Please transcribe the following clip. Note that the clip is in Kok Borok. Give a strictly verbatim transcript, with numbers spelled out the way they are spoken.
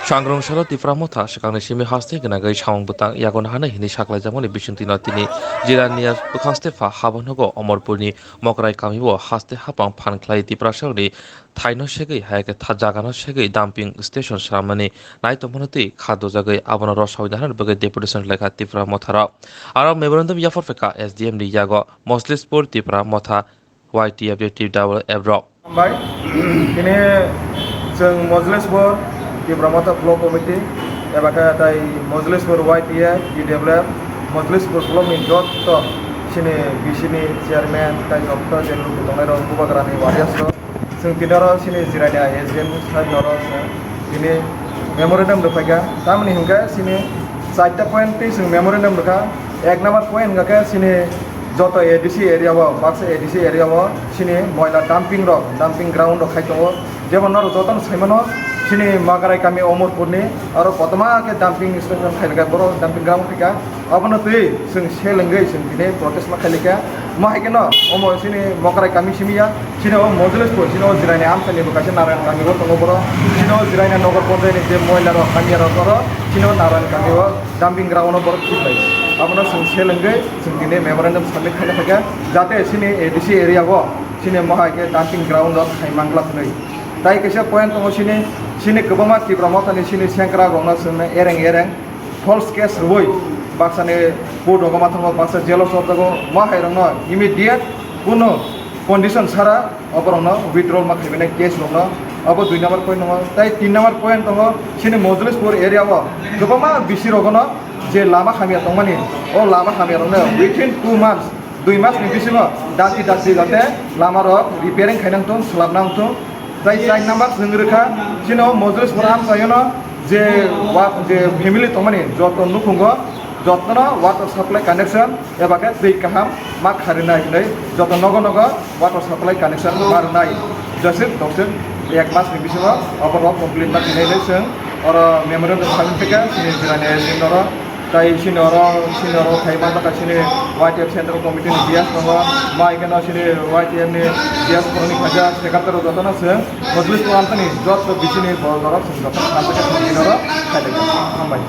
Sangrong salo Tipra Motha swkangni simi haste gwnagwi samung bwtang yago nahanai hwnwi saklaijakmani bisingtwino tini Jirania bwkhaste pha habonogo Omorpurni Mokrai kamio haste hapang phan khlai Tiprasarokni thaino segwi hai khe tha jagano segwi dumping station swnamnani naitongmano twi kha dojagwi abono rwsawi naharnani bagwi deputation lekha Tipra Motharok. Aro memorandum yaphar phaikha S D M ni yago Mojlispur Tipra Motha Y T F T W F rok. Hambai. Tini chwng Mojlispur Tipra Motha Block Committee eba khe tai Mojlispur Y T F, T W F, Mojlispur Block ni jotto chini B C ni chairman tai jotto je luku tongnai rok bubagra ni warriors rok. Chwng tini oro chini Jirania S D M side noro chwng tini memorandum rwphaikha. Tamoni hwnkhe chini charta point twi chwng memorandum rwkha. Ek number point hwnkha khe chini joto A D C area o, baksa A D C area o chini moila dumping rok, dumping ground rok khai tongo. Jemon norok jotono saimano chini Magarai kami Omorpurni aro kotorma khe dumping station khai rwkha, borok dumping ground khai kha. Abono twi chwng sel wngwi chwng tini protest ma khai kha. Ma hai kheno omo chini Mokrai kami simi ya, chini o Mojlispur, chini o Jirania amchaini bo kaisa Narayan kami o tongo borok. Chini o Jirania Nogor Ponchayat ni je moila rok, hamya rok oro, chini o Narayan kami o dumping ground o borok khiklai. Abono chwng sel wngwi chwng tini memorandum submit khaina phaikha, jate chini A D C area o chini mohai khe dumping ground o khai mangla hwnwi. Tai kaisa point tongo chini, chini kwbangma Tipra Mothani chini sengkrak rokno chwngno ereng ereng false case rwui baksani court rogo ma thango, baksa jail o chopjago, ma hai rokno immediate kuno condition sara oborokno withdrawal ma khaimani case rokno. Obo dui number point tongo. Tai tin number point tongo, chini Mojlispur area o kwbangma B C rogono je lama hamya tongmani, o lama hamya rokno within two months, dui mas ni bisingo dati dati jate lama rok repairing khaina wngthung, swlapna wngthung. Tai char number chwng rwkha, chini o Mojlispur amchaiono je wa-, je family tongmani joto nukhungo jotono water supply connection eba khe twi kaham ma kharinai hinwi joto nogo nogo water supply connection ma rwnai. Joseph Doksir ek mas ni bisingo oborok complete ma khainai hinwi chwng oro memorandum submit khaikha chini Jirania S D M noro. Tai chini oro, chini oro khai manjakha chini Y T F Central Committee ni D S tongo, ma hai kheno chini Y T F ni D S borokni khaja secretary jotono chwng Mojlispur amchaini joto B C ni borok norok chwng jotono khajakkha chini oro khailaijakha. Hambai.